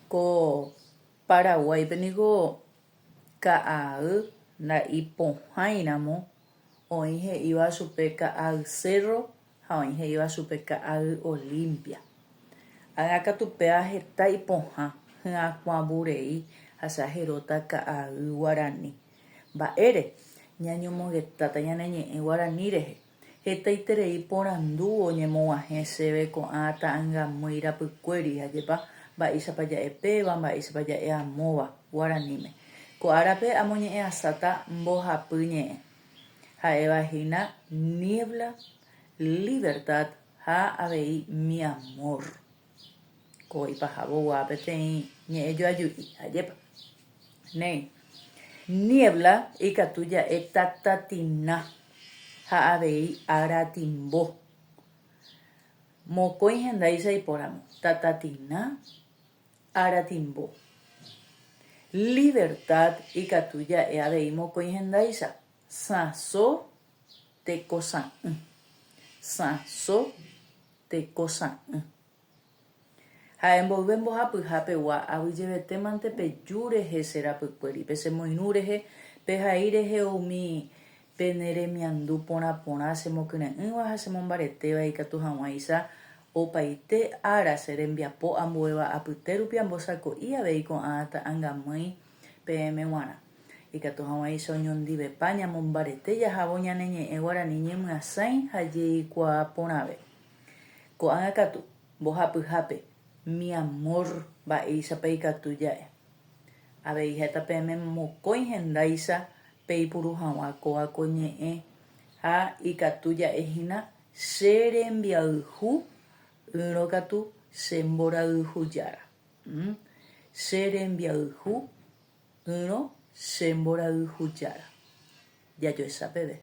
Ko Paraguáipe niko ka'ay nda'ipohãiramo oĩ he'íva chupe ka'ay Cerro ha oĩ he'íva chupe ka'ay Olimpia. Ág̃a katu péva heta ipohã hyakuãvurei ha che aheróta ka'ay guarani. Mba'ére? Ñañomongetáta ñane ñe'ẽ guarani rehe. Hetaiterei porandu oñemog̃uahẽ chéve ko'ã ta'angamýi rapykuéri, ajépa mba'éichapa ja'e péva, mba'éichapa ja'e amóva guaraníme. Ko árape amoñe'ẽasáta mbohapy ñe'ẽ, ha'éva hína niebla, libertad ha avei mi amor. Ko ipahavogua peteĩ ñe'ẽjoaju'i, ajépa. Néi. Niebla ikatu ja'e tatatina ha avei aratimbo. Mokõi hendáicha ipóramo, tatatina, aratimbo. Libertad ikatu ja'e avei mokõi hendáicha, sãso, tekosã'ỹ. Sãso, tekosã'ỹ. Ha'e mboyve mbohapyha pegua aguyjevete mante peju rehe che rapykuéri, pe che moirũ rehe, pehai rehe umi pene remiandu porã porã che mokyre'ỹva ha che mombaretéva ikatu hag̃uáicha opaite ára che rembiapo ambuéva apyte rupi ambosako'i avei ko'ã ta'angamýi peẽme g̃uarã. Ikatu hag̃uáicha oñondivepa ñamombarete jahávo ñane ñe'ẽ guarani ñemyasãi ha jeikuaa porãve. Ko'ág̃a katu, mbohapyhápe, mi amor mba'éichapa ikatu ja'e. Avei ha'éta peẽme mokõi hendáicha peipuru hag̃ua kóva ko ñe'ẽ ha ikatu ja'e hína che rembiayhu ỹrõ katu che mborayhujára. Che rembiayhu ỹrõ che mborayhujára. Jajoecha peve.